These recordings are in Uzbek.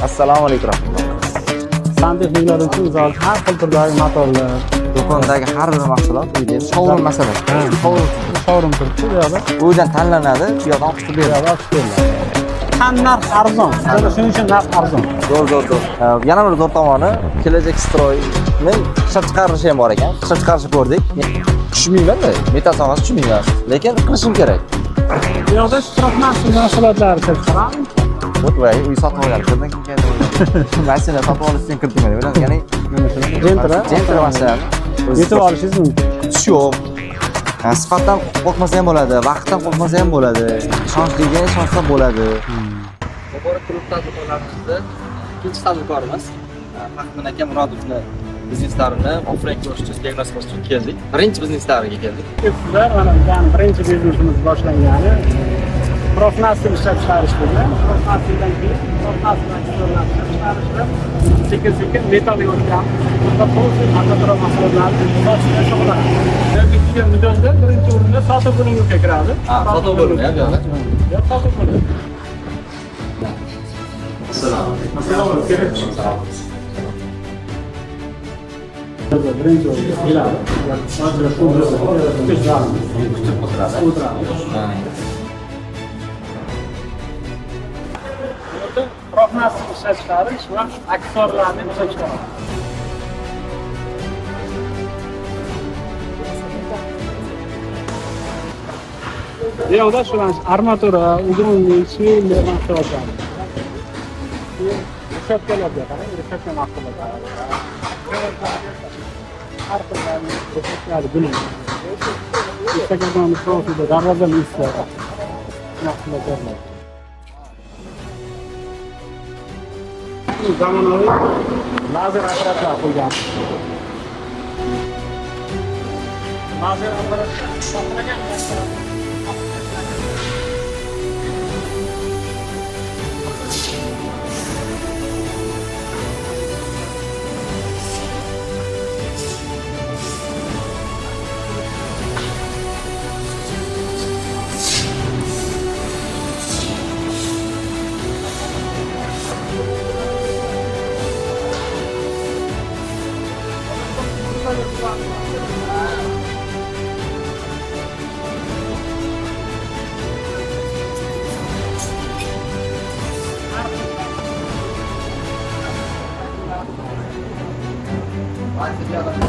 Assalomu alaykum rahmatulloh. Santexniklar uchun, misol uchun, har xil turdagi motorlar. Do'kondagi har bir mahsulot uyda showroom masalan. Showroom. Showroom turibdi bu yoqda. Uydan tanlanadi, bu yoqdan olib chiqib Bu beradi. yoqda olib chiqib beriladi. Ham narx arzon. Bizada shuning uchun narx arzon. Zo'r, zo'r, zo'r. Yana bir zo'r tomoni, Kelajak Stroyni ishlab chiqarilishi ham bor ekan. Ishlab chiqarishni ko'rdik. Tushunmayman-da, metal sohasi tushunmayman. Lekin qilishim kerak. Bu yoqda profnasl mahsulotlari ishlab chiqaramiz. Вот voy, uy sotib olgan. Kirdan kim keldi? Mashina sotib olish uchun kirdim men. Ya'ni Gentra. Gentra mashinani o'zi Yetib olishingiz mumkin. kutish yo'q. Ha, sifatdan qo'rqmasa ham bo'ladi, vaqtdan qo'rqmasa ham bo'ladi, ishonchligiga ishonsa bo'ladi. Muborak klub tadbirkorlarimizni ikkinchi tadbirkorimiz Faxriddin aka Murodovni bizneslarini offline ko'rish uchun, diagnoz qilish uchun keldik. Birinchi bizneslariga keldik. Sizlar mana bizani birinchi biznesimiz oshlangani profnasl ishlab chiqarish bo'lgan. Profnasldan keyin profnasl aksessuarlarni ishlab chiqarishda sekin-sekin metallga o'tganmiz. Bunda profil armatura mahsulotlarini sotish bilan shug'ullanamiz. Bitta mijozda birinchi o'rinda sotuv bo'limiga kiradi. Ha, sotuv bo'limi ham bu yoqda. Bu yoq sotuv bo'limi. Assalomu alaykum. Assalomu alaykum. Birinchi o'rinda keladi. Kutib o'tiradi. O'tiradi. Bu yerda profnasl ishlab chiqarish va aksessuarlarni ishlab chiqaradi. Bu yoqda shu armatura, угонный, швеллер mahsulotlari. Reshetkalarga qarang, reshetka mahsulotlari. Har xil reshetkalar bo'ladi. Instagram profilda darvozani ustida mahsulotlar bor. Zamonaviy lazer apparatlar qo'ygan. Lazer apparat xohlagan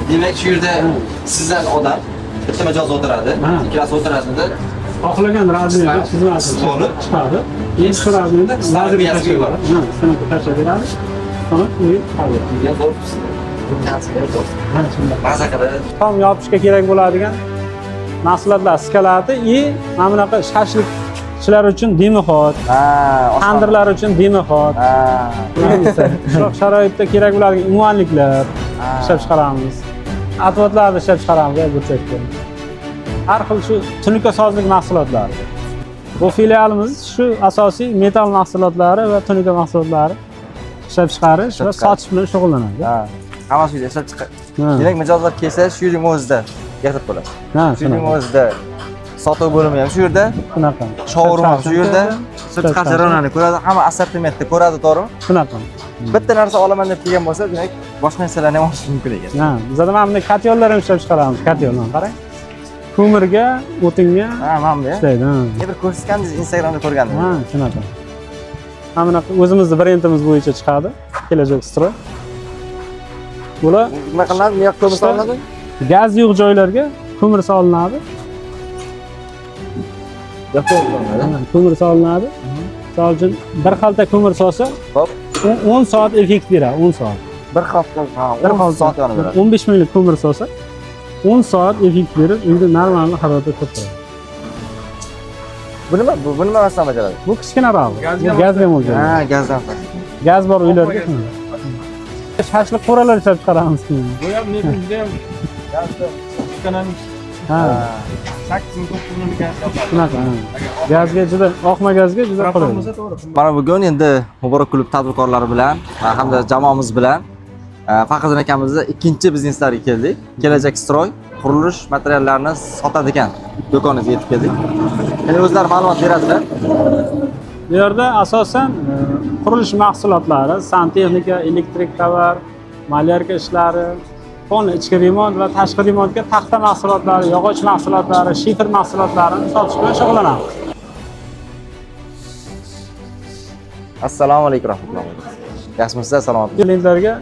Demak, shu yerda sizdan odam bitta mijoz o'tiradi, Ha. ikkalasi o'tiradida xohlagan razmerda chizmasini Chizib olib, chiqadi. Endi shu razmerda lazerga Miyasiga tashlab yuboradi. beradi. Ha, stanokka tashlab beradi. Stanok uyib chiqadi. Uyga zo'r. Ha, shunday. Maza qilib. Tom yopishga kerak bo'ladigan mahsulotlar skalati и mana bunaqa shashlikchilar uchun дымоход, Ha, tandirlar uchun дымоход. Ha. Qishloq sharoitda kerak bo'ladigan umvanliklar ishlab chiqaramiz. Отвод larni ishlab chiqaramiz burchakda. Har xil shu tunuka sozlik mahsulotlari. Bu filialimiz shu asosiy metal mahsulotlari va tunuka mahsulotlari ishlab chiqarish va chiqarish. sotish bilan shug'ullanadi. Ha. Hammasi uyda ishlab chiqar. Ha. Demak, mijozlar kelsa, shu yerning o'zida yig'ib bo'ladi. Ha, Shu yerning shunaqa. o'zida sotuv bo'limi ham shu yerda, Shunaqa. showroom ham shu yerda, ishlab chiqarish jarayonini ko'radi, hamma assortimentni ko'radi, to'g'rimi? Shunaqa. Bitta narsa olaman deb kelgan bo'lsa, demak, boshqa narsalarni ham olish mumkin ekan. Ha, bizada mana bunday kotyollar ham ishlab chiqaramiz. Kotyollar qarang. Ko'mirga, o'tinga Ha, mana bu. ishlaydi. Ha. Ne bir ko'rsatgandingiz Instagramda ko'rgandim. Ha, shunaqa. Mana bunaqa o'zimizni brendimiz bo'yicha chiqadi. Kelajak Stroy. Bular Nima qilinadi? Bu yoq ko'mir solinadi? Gaz yo'q joylarga ko'mir solinadi. Yo'q, Ha, ko'mir solinadi. Misol uchun bir xalta ko'mir solsa, Hop. 10 soat effekt beradi, 10 soat. Bir hafta, ha, Bir 10 xalta soat yonib beradi. 15 minglik ko'mir solsa, 10 soat effekt berib, uyda normal haroratda turib turadi. Bu nima? Bu nima masalani bajaradi? Bu kichkinaroq. Bu gazga mo'ljallangan. Ha, gazdan. Gaz bor uylarga. Shashlik qo'ralar ishlab chiqaramiz keyin. Bu ham lekin juda ham ekonomik. Ha, 8 ming, 9 ming gaz yopadi. Shunaqa. Ha. Gazga juda, oqma gazga juda Propan qulay. bo'lsa, to'g'ri. Mana bugun endi Muborak klub tadbirkorlari bilan va hamda jamoamiz bilan Faxriddin akamizni ikkinchi bizneslariga keldik. Kelajak Stroy qurilish materiallarini sotadigan do'konimizga yetib keldik. Endi o'zlari ma'lumot beradilar. Bu yerda asosan Qurilish mahsulotlari, santexnika, elektrik tovar, malyarka ishlari, polni ichki remont va tashqi remontga taxta mahsulotlari, yog'och mahsulotlari, shifer mahsulotlarini sotish bilan shug'ullanamiz. Assalomu alaykum rahmatullohi. Yaxshimisizlar, salomatmisizlar? Klientlarga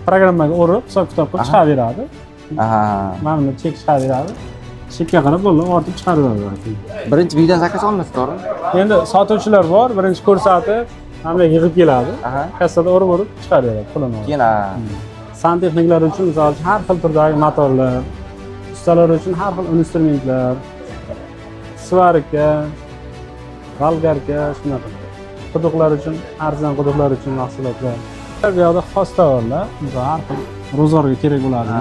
programmaga o'rib, hisob kitob qilib chiqarib beradi. Mana buni chek chiqarib beradi. Chekka qarab bo'ldi, ortib chiqarib beradi. Birinchi videodan zakaz olinadi, to'g'rimi? Endi sotuvchilar bor, birinchi ko'rsatib, hamma yig'ib keladi. Kassada o'rib-o'rib chiqarib beradi pulini. Olib. Keyin Santexniklar uchun misol uchun har xil turdagi motorlar, ustalar uchun har xil instrumentlar, svarka, bolgarka, shunaqa. Quduqlar uchun, arzon quduqlar uchun mahsulotlar. Bu yoqda xos tovarlar, misol har xil ro'zg'orga kerak bo'ladi.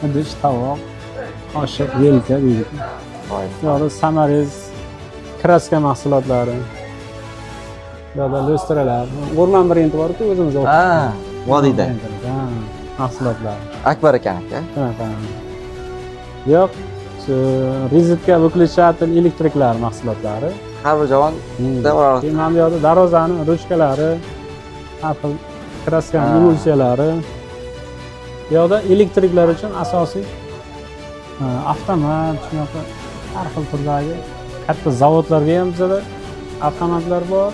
Idish, tovoq, qoshiq, vilka deydi. Voy. Bu yoqda саморез, краска mahsulotlari. Bu yoqda lyustralar. O'rmon brendi bor-ku o'zimizda. Ha, vodiyda. Ha, mahsulotlar. Akbar ekan aka. Shunaqa. Yo'q, shu rozetka, выключатель, elektriklar mahsulotlari. Har bir javon oraliq. Keyin mana bu yoqda darvozani ruchkalari, har xil краска emulsiyalari. Bu yoqda elektriklar uchun asosiy avtomat, shunaqa har xil turdagi katta zavodlarga ham bizada avtomatlar bor.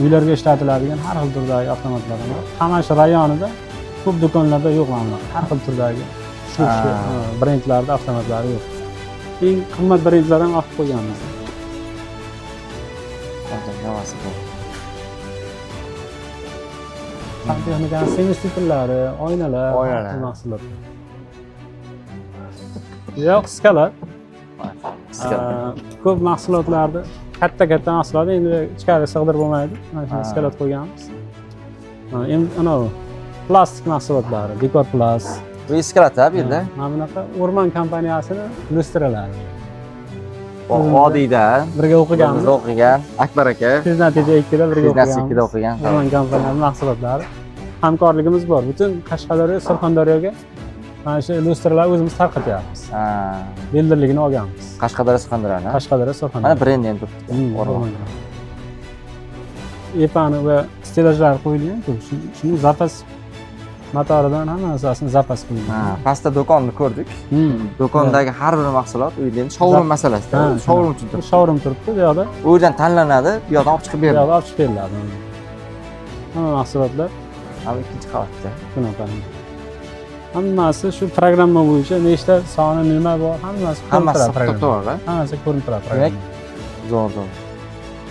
Uylarga ishlatiladigan har xil turdagi avtomatlar ham bor. Qamashi rayonida ko'p do'konlarda yo'q mana bunaqa har xil turdagi shu brendlarda avtomatlari yo'q. Eng qimmat brendlar ham olib qo'yganmiz. Nimasi bu? Santexnikani смеситель lari, oynalar, har Oynalar. xil mahsulotlar. Yo'q, склад. Ko'p mahsulotlarni, katta-katta mahsulotni endi ichkari sig'dirib bo'lmaydi. Mana shuni склад qo'yganmiz. Endi anavi plastik mahsulotlari, Dekor Plus. Bu склад bu yerda. Mana bunaqa O'rmon kompaniyasini lyustralari. Vodiyda. Birga o'qiganmiz. Biz o'qigan Akbar aka. Tez natija 2da birga Tez natija 2da o'qiganmiz. O'qigan. O'rmon kompaniyasi mahsulotlari. Hamkorligimiz bor. Butun Qashqadaryo, Surxondaryoga mana shu lyustralar o'zimiz tarqatyapmiz. Bildirligini olganmiz. Qashqadaryo, Surxondaryoni. Qashqadaryo, Mana Surxondaryo. brendi ham turibdi. O'rmon. O'rmon. Epani va stellajlar qo'yilgan-ku. Shuni zapas motoridan hamma narsasini zapas qo'yilgan. Ha, pastda do'konni ko'rdik. Do'kondagi har bir mahsulot u yerda endi showroom masalasida. Showroom uchun turibdi. Showroom turibdi bu yoqda. U yerdan tanlanadi, bu yoqdan olib chiqib Bu beriladi. yoqda olib chiqib beriladi. Hamma mahsulotlar Mana ikkinchi qavatda. shunaqa. Hammasi shu programma bo'yicha nechta soni nima bor, hammasi ko'rinib Hammasi turadi programma. to'g'ri. Hammasi ko'rinib turadi Demak, programma. zo'r, zo'r.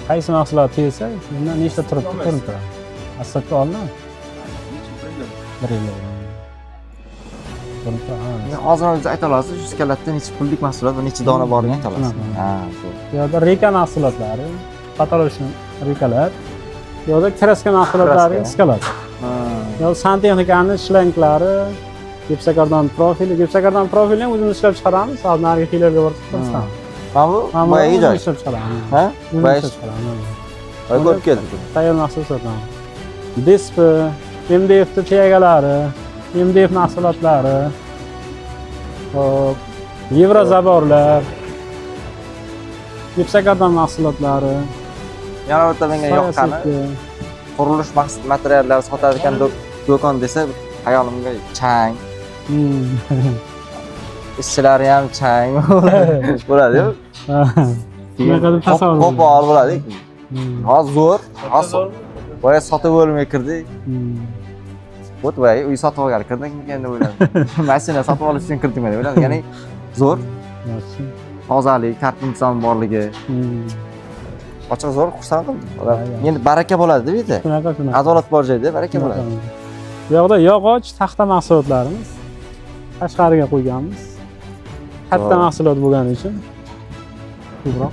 Qaysi mahsulot tegsa, shundan nechta turibdi ko'rinib turadi. Hisobga olinadi. Bir yil. Ko'rinib turadi. Endi hozir o'zingiz ayta olasiz, shu склад da necha pullik mahsulot va necha dona borligini ayta olasiz. Shunaqa. Ha, zo'r. Bu yoqda рейка mahsulotlari, потолочный рейка lar. Bu yoqda краска mahsulotlari Краска. Склад. Bu yoqda santexnikani shlanglari, gipsokardon profili, gipsokardon profilini ham o'zimiz ishlab chiqaramiz. Hozir narigi filialga borib chiqamiz. Mana bu Mana buni boyagi o'zimiz joy. ishlab chiqaramiz. Ha? O'zimiz Boyagi ishlab chiqaramiz. boyagi ko'rib keldik. Tayyor mahsulot sotamiz. DSP, MDF tiyagalari, MDF mahsulotlari, hop, еврозабор lar, gipsokardon mahsulotlari, Yana bitta menga soya yoqqani sepki. qurilish materiallari sotadigan do'kon desa hayolimga chang, ishchilari ham chang bo'ladi-yu. Shunaqa deb tasavvur Qo'pol bo'ladi. Hozir zo'r, hozir boya sotib bo'limiga kirdik. Вот boyagi uy sotib olgani kirdikmikan deb o'yladim. Mashina sotib olish uchun kirdikmi deb o'yladim. Ya'ni zo'r, Yaxshi. Tozalik, tartib intizom borligi. Ochiq zo'r, xursand qildim. Odam Ha, endi baraka bo'ladi deb edi. Shunaqa, shunaqa. Adolat bor joyda baraka bo'ladi. Bu yoqda yog'och, taxta mahsulotlarimiz tashqariga qo'yganmiz. Katta mahsulot bo'lgani uchun ko'proq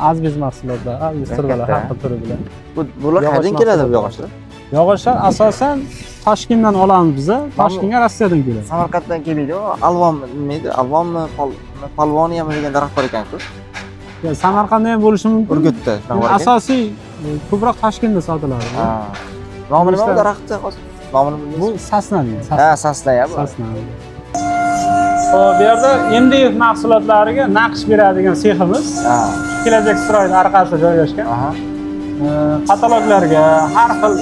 azbest mahsulotlar, azbest turbalar Katta. har xil turi bilan. Bu bular Yog'och qayerdan keladi bu mahsulotlar. yog'ochlar? Yog'ochlar asosan Toshkentdan olamiz biza. Toshkentga Rossiyadan keladi. Samarqanddan kelmaydi u. Alvon nima edi? Alvonmi, palvoniyami degan daraxt bor ekan-ku. Ya, Samarqandda ham bo'lishi mumkin. Urgutda shunaqa bor ekan. Asosiy ko'proq Toshkentda sotiladi. Ha. Nomi nima bu Ishlar- daraxtni hozir? Nomini Bu bilmaysiz? sasna deydi. Ha, sasna ya bu. Sasna. Hop, bu yerda MDF mahsulotlariga naqsh beradigan seximiz. Kelajak Stroy orqasida joylashgan. Kataloglarga, har xil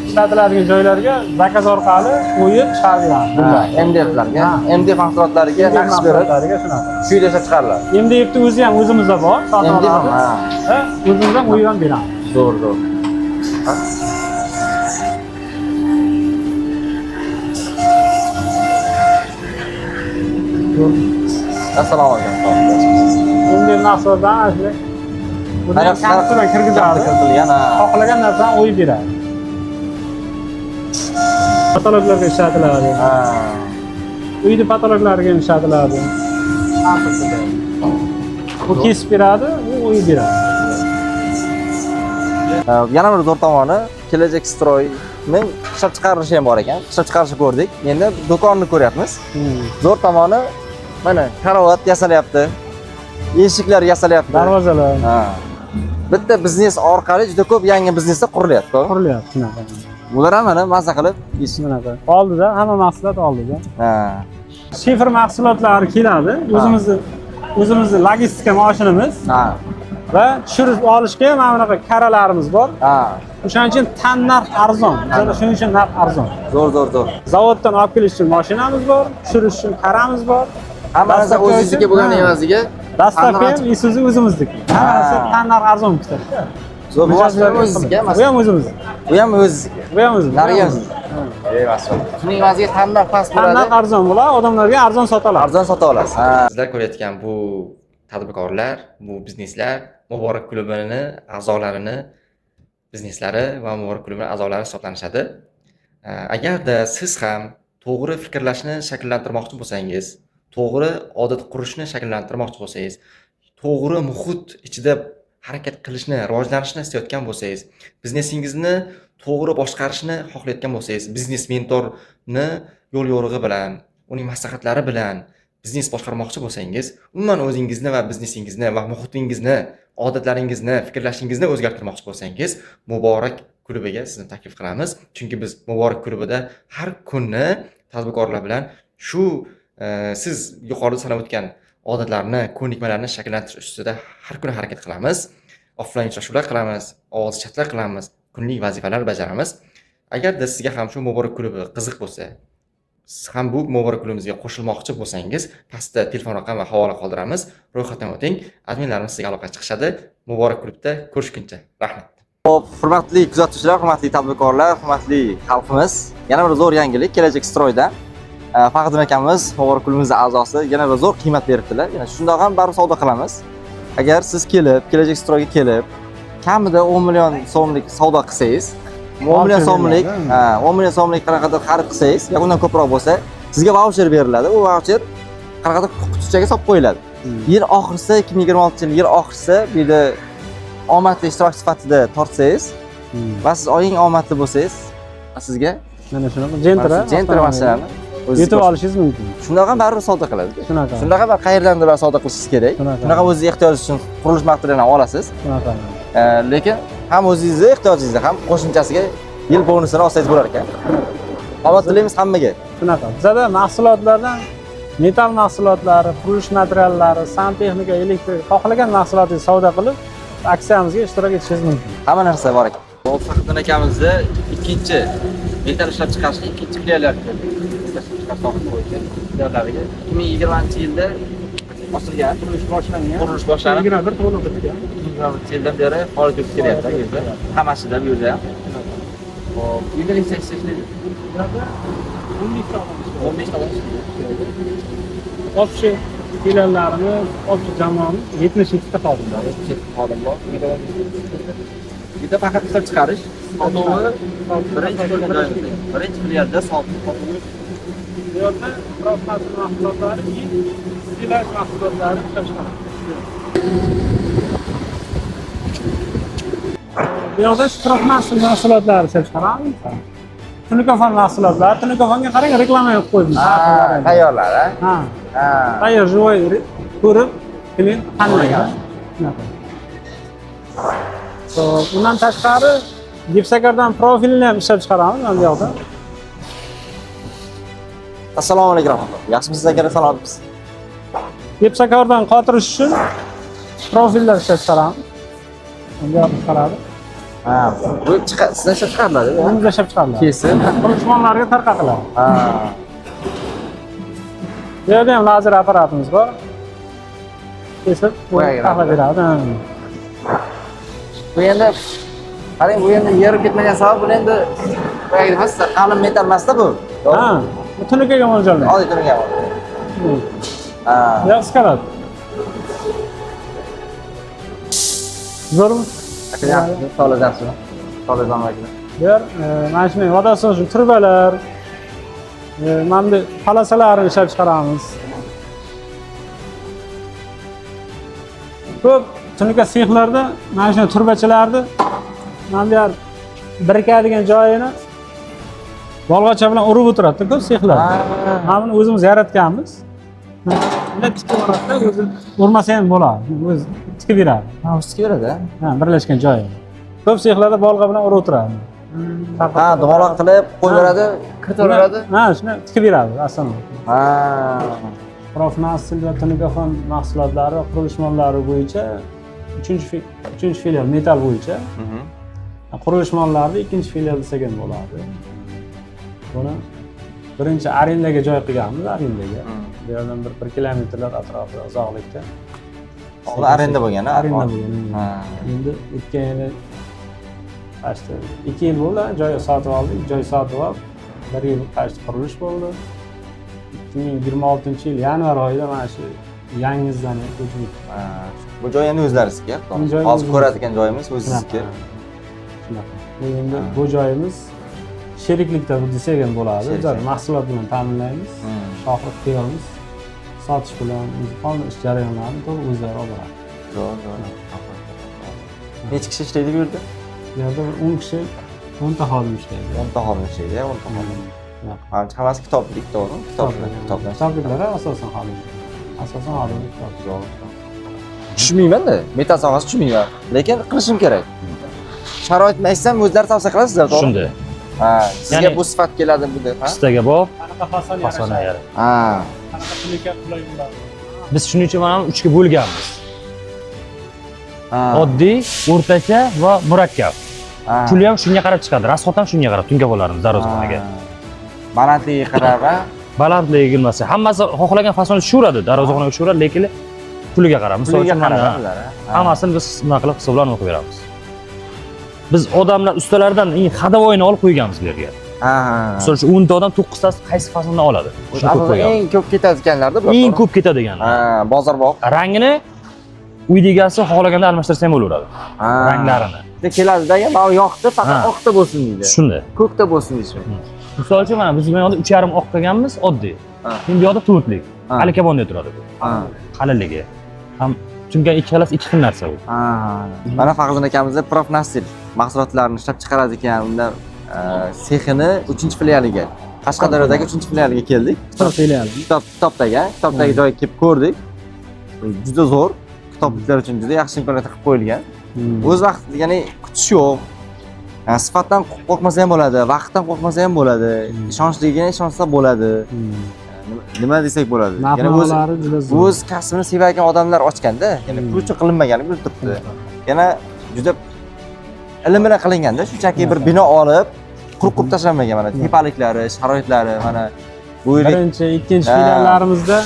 ishlatiladigan joylarga заказ orqali o'yib chiqarib beramiz. Ha, MDFlarga, Ha. MDF mahsulotlariga naqsh berib, mahsulotlariga shunaqa. shu yerda ishlab chiqariladi. MDFni o'zi ham o'zimizda bor, sotib MDF ham, olamiz. ha. Ha, o'zimiz ham o'yib ham beramiz. Zo'r, zo'r. Ha? Assalomu alaykum. MDF mahsulotlarni ana shunday buni ham kompyuterdan kirgizadi. Kiritilgan, ha. Xohlagan narsani o'yib beradi. Kataloglarga ishlatiladi. Ha. Uyni patologlariga ham ishlatiladi. Har xil tilda. Bu kesib beradi, u o'yib beradi. Yana bir zo'r tomoni Kelajak Stroyning ishlab chiqarilishi ham bor ekan. Ishlab chiqarishni ko'rdik. Endi do'konni ko'ryapmiz. Zo'r tomoni mana karovat yasalyapti. Eshiklar yasalyapti. Darvozalar Ha. Bitta biznes orqali juda ko'p yangi bizneslar qurilyapti. qurilyapti shunaqa. Bular ham mana maza qilib eshik. Shunaqa. Oldida hamma mahsulot oldida. Ha. Shifr mahsulotlari keladi. O'zimizni logistika mashinamiz Ha. va tushirib olishga ham mana bunaqa karalarimiz bor. Ha. O'shaning uchun tan narx arzon. Bizada shuning uchun narx arzon. Zo'r, zo'r, zo'r. Zavoddan olib kelish uchun mashinamiz bor, tushirish uchun karamiz bor. Hamma narsa Доставка o'zingizniki uchun- bo'lgani Ha. evaziga Доставка ham Isuzu o'zimizniki. Hammasi tan narx arzon ketadi. Zo'r, bu ham o'zizniki, Bu ham o'zimizniki. Bu ham o'zizniki. Bu ham o'zimizniki. Narigi ham o'zizniki. Shuning evaziga tan narx past Tan bo'ladi. narx arzon bo'ladi, odamlarga arzon sota oladi. Arzon sota olasiz. Ha. Sizlar ko'rayotgan bu tadbirkorlar, bu bizneslar Muborak klubini a'zolarini bizneslari va Muborak klubini a'zolari hisoblanishadi. Agarda siz ham to'g'ri fikrlashni shakllantirmoqchi bo'lsangiz, to'g'ri odat qurishni shakllantirmoqchi bo'lsangiz, to'g'ri muhit ichida harakat qilishni, rivojlanishni istayotgan bo'lsangiz, biznesingizni to'g'ri boshqarishni xohlayotgan bo'lsangiz, biznes mentorni yo'l yo'rig'i bilan, uning maslahatlari bilan biznes boshqarmoqchi bo'lsangiz, umuman o'zingizni va biznesingizni va muhitingizni, odatlaringizni, fikrlashingizni o'zgartirmoqchi bo'lsangiz, Muborak klubiga sizni taklif qilamiz. Chunki biz Muborak klubida har kuni tadbirkorlar bilan shu siz yuqorida sanab o'tgan odatlarni, ko'nikmalarni shakllantirish ustida har kuni harakat qilamiz. Offlayn uchrashuvlar qilamiz, ovoz chatlar qilamiz, kunlik vazifalar bajaramiz. Agarda sizga ham shu Muborak klubi qiziq bo'lsa, siz ham bu Muborak klubimizga qo'shilmoqchi bo'lsangiz, pastda telefon raqami va havola qoldiramiz. Ro'yxatdan o'ting, adminlarimiz sizga aloqaga chiqishadi. Muborak klubda ko'rishguncha. Rahmat. Xo'p, hurmatli kuzatuvchilar, hurmatli tadbirkorlar, hurmatli xalqimiz, yana bir zo'r yangilik Kelajak Stroydan. Faxriddin akamiz, Muborak klubimizning a'zosi, yana bir zo'r qiymat beribdilar. Yana shundoq ham baribir savdo qilamiz. Agar siz kelib, Kelajak Stroyga kelib, kamida 10 million so'mlik savdo qilsangiz, 10 million so'mlik, ha, 10 million so'mlik qanaqadir xarid qilsangiz, yoki undan ko'proq bo'lsa, sizga vaucher beriladi. U vaucher qanaqadir qutichaga solib qo'yiladi. Yil oxirisi, 2026-yil yil oxirisi bu yerda omadli ishtirokchi sifatida tortsangiz va siz eng omadli bo'lsangiz, sizga Mana shunaqa Gentra, Gentra mashinani o'zingiz yetib olishingiz mumkin. Shundoq ham baribir savdo qiladi. Shunaqa. Shundoq ham qayerdandir baribir savdo qilishingiz kerak. Shunaqa. Shunaqa o'zingiz ehtiyojingiz uchun qurilish materialini olasiz. Shunaqa. Lekin ham o'zingizni ehtiyojingizni, ham qo'shimchasiga yil bonusini olsangiz bo'lar ekan. Omad tilaymiz hammaga. Shunaqa. Bizada mahsulotlardan metal mahsulotlari, qurilish materiallari, santexnika, elektrik, xohlagan mahsulotingizni savdo qilib, aksiyamizga ishtirok etishingiz mumkin. Hamma narsa bor ekan. Faxriddin akamizni ikkinchi metal ishlab chiqarishning ikkinchi filiallari keldi. Ishlab chiqarish sohasi bo'yicha filiallariga 2020-yilda ochilgan, Qurilish boshlangan. qurilish boshlanib, 21 to'liq bitgan. 2020-yildan beri faoliyat yuritib kelyapti bu yerda. Hammasida bu yerda ham. Xo'p, bu yerda necha ishlaydi? Bizada 15 ta odam ishlaydi. 15 ta odam ishlaydi. Общий filiallarimiz, общий jamoamiz 72 ta xodim bor. 77 xodim bor. Bu yerda faqat ishlab chiqarish, sotuvi birinchi bo'lgan joyimizda. Birinchi filialda sotuv. Bu yerda profmasil mahsulotlari, stilaj mahsulotlari ishlab chiqaramiz. Bu yoqda profmasil mahsulotlari ishlab chiqaramiz. Tunikofon mahsulotlari, tunikofonga qarang, reklama yo'q qo'yibmiz. Tayyorlar, ha? Ha. Ha. Tayyor, живой ko'rib, klient tanlagan. Shunaqa. Xo'p, undan tashqari gipsakardon profilini ham ishlab chiqaramiz mana bu yoqda. Assalomu alaykum rahmatulloh. Yaxshimisiz aka, salomatmisiz? Gipsakardon qotirish uchun profillar ishlab chiqaramiz. Unga chiqaradi. Ha, bu sizdan ishlab chiqariladi. O'zimiz ishlab chiqariladi. Kesib. Qurilish mollariga tarqatiladi. Ha. Bu yerda ham lazer apparatimiz bor. Kesib, taxlab beradi. Bu endi qarang, bu endi yerib ketmagan sabab bu endi boyagi emas, qalin metal emasda bu. Ha, bu tunukaga mo'ljallangan. Oddiy tunuka. Ha. Bu yoq skalad. Zo'rmi? Sog'lik. Sog'lik. Bu yer mana shunday vodosos trubalar, mana bu palasalarni ishlab chiqaramiz. Ko'p tunuka sexlarda mana shunday turbachalarni mana bu yer birikadigan joyini bolg'acha bilan urib o'tiradi ko'p sexlar. Mana buni o'zimiz yaratganmiz. Bunda tikib yuboradida, o'zi urmasa ham bo'ladi. O'zi tikib beradi. Ha, o'zi tikib beradi. Ha, birlashgan joyi. Ko'p sexlarda bolg'a bilan urib o'tiradi. Ha, dumaloq qilib qo'yib beradi, kiritaveradi. Ha, shuni tikib beradi aslida. Ha. Profnasil va Tunukafon mahsulotlari va qurilish mollari bo'yicha 3-chi filial metal bo'yicha. Qurilish mollarini 2-chi filial desak ham bo'ladi. Buni birinchi arendaga joy qilganmiz, arendaga. Bu yerdan bir kilometrlar atrofida uzoqlikda. Oldin arenda bo'lgan, ha? Arenda bo'lgan. Ha. Endi o'tgan yili qashti 2 yil bo'ldi, joy sotib oldik, joy sotib olib 1 yil qashti qurilish bo'ldi. 2026-yil yanvar oyida mana shu yangi zdaniya ko'chib o'tdik. Bu joy endi o'zlariniki, hozir ko'radigan joyimiz o'zizniki. Shunaqa. Bu endi bu joyimiz sheriklikda desak ham bo'ladi. Bizlar mahsulot bilan ta'minlaymiz. Shohrux qilamiz. Sotish bilan o'zi ish jarayonlarini to'liq o'zlari olib boradi. Zo'r, zo'r. Necha kishi ishlaydi bu yerda? Bu yerda 10 kishi, 10 ta xodim ishlaydi. 10 ta xodim ishlaydi, 10 ta xodim. Hammasi kitoblik, to'g'rimi? Kitoblar, kitoblar. Kitobliklar asosan xodim. Asosan xodim kitob. Zo'r. Tushunmayman-da, metal sohasi tushunmayman, lekin qilishim kerak. Sharoitni aytsam, o'zlari tavsiya qilasizlar, to'g'rimi? Shunday. Ha, sizga bu sifat keladi bu deb, ha? Ustaga bor, qanaqa fason yarashadi. Ha. Qanaqa tunuka qulay bo'ladi. Biz shuning uchun mana 3 ga bo'lganmiz. Oddiy, o'rtacha va murakkab. Puli ham shunga qarab chiqadi, rasxod ham shunga qarab, tunkabollarimiz darvozaxonaga. Balandligiga qarab, ha? Balandligi kelmasa, hammasi xohlagan fasonni tushaveradi, darvozaxonaga tushaveradi, lekin puliga qarab. Misol uchun mana hammasini biz nima qilib hisoblanib o'qib beramiz. Biz odamlar ustalardan eng hadavoyini olib qo'yganmiz bu yerga. Ha. Misol uchun 10 ta odam 9 tasi qaysi fasondan oladi? Shuni ko'p qo'yganmiz. Eng ko'p ketadiganlarda bular. Eng ko'p ketadigan. Ha, bozorbop. Rangini uyda egasi xohlaganda almashtirsa ham bo'laveradi. Ranglarini. Keladida, mana yoqdi, faqat oqda bo'lsin deydi. Shunday. Ko'kda bo'lsin deydi. Misol uchun mana biz bu yoqda 3,5 oq qilganmiz, oddiy. Endi bu yoqda 4lik. Alikabonda turadi bu. Qalinligi. Ham chunki ikki xilasi ikki xil narsa bu. Mana Faxriddin akamizda Profnasil mahsulotlarini ishlab chiqaradi ekan, unda sexini 3-filialiga, Qashqadaryodagi 3-filialiga keldik. Kitob filiali. Kitobdagi joyga kelib ko'rdik. Juda zo'r. Kitobliklar uchun juda yaxshi imkoniyat qilib qo'yilgan. O'z vaqtida, ya'ni kutish yo'q. Sifatdan qo'rqmasa ham bo'ladi, vaqtdan qo'rqmasa ham bo'ladi, ishonchligiga ishonsa bo'ladi. Nima desak bo'ladi? Ya'ni o'z kasbini sevadigan odamlar ochganda, ya'ni pul uchun qilinmagani bilib turibdi. Yana juda ilm bilan qilinganda, shunchaki bir bino olib, qurib tashlanmagan mana tepaliklari, sharoitlari, mana bu birinchi, ikkinchi filiallarimizda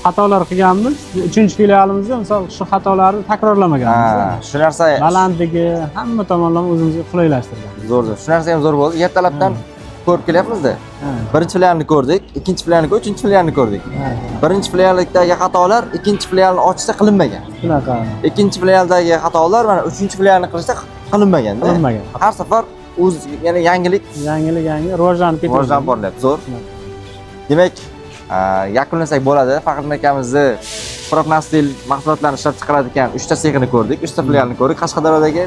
xatolar qilganmiz. 3-filialimizda misol shu xatolarni takrorlamaganmiz. Shu narsa balandligi hamma tomonlama o'zimizga qulaylashtirganmiz. Zo'r, zo'r. Shu narsa ham zo'r bo'ldi. Ertalabdan ko'rib kelyapmiz-da. Birinchi filialni ko'rdik, ikkinchi filialni ko'rdik, uchinchi filialni ko'rdik. Birinchi filialdagi xatolar ikkinchi filialni ochishda qilinmagan. Shunaqa. Ikkinchi filialdagi xatolar mana uchinchi filialni qilishda qilinmagan-da. Qilinmagan. Har safar o'z yana yangilik, yangi rivojlanib ketyapti. Rivojlanib borilyapti. Zo'r. Demak, yakunlasak bo'ladi. Faxriddin akamizni Profnasil mahsulotlarini ishlab chiqaradigan 3 ta sexini ko'rdik, 3 ta filialni ko'rdik Qashqadaryodagi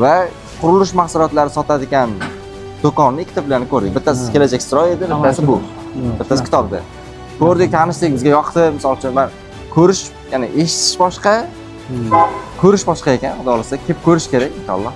va qurilish mahsulotlari sotadigan do'konni 2 ta filialini ko'rdik. Bittasi Kelajak Stroy edi, bittasi bu. Bittasi kitobda. Ko'rdik, tanishdik, bizga yoqdi. Misol uchun men ko'rish, ya'ni eshitish boshqa, ko'rish boshqa ekan. Xudo xolasa, kelib ko'rish kerak inshaalloh.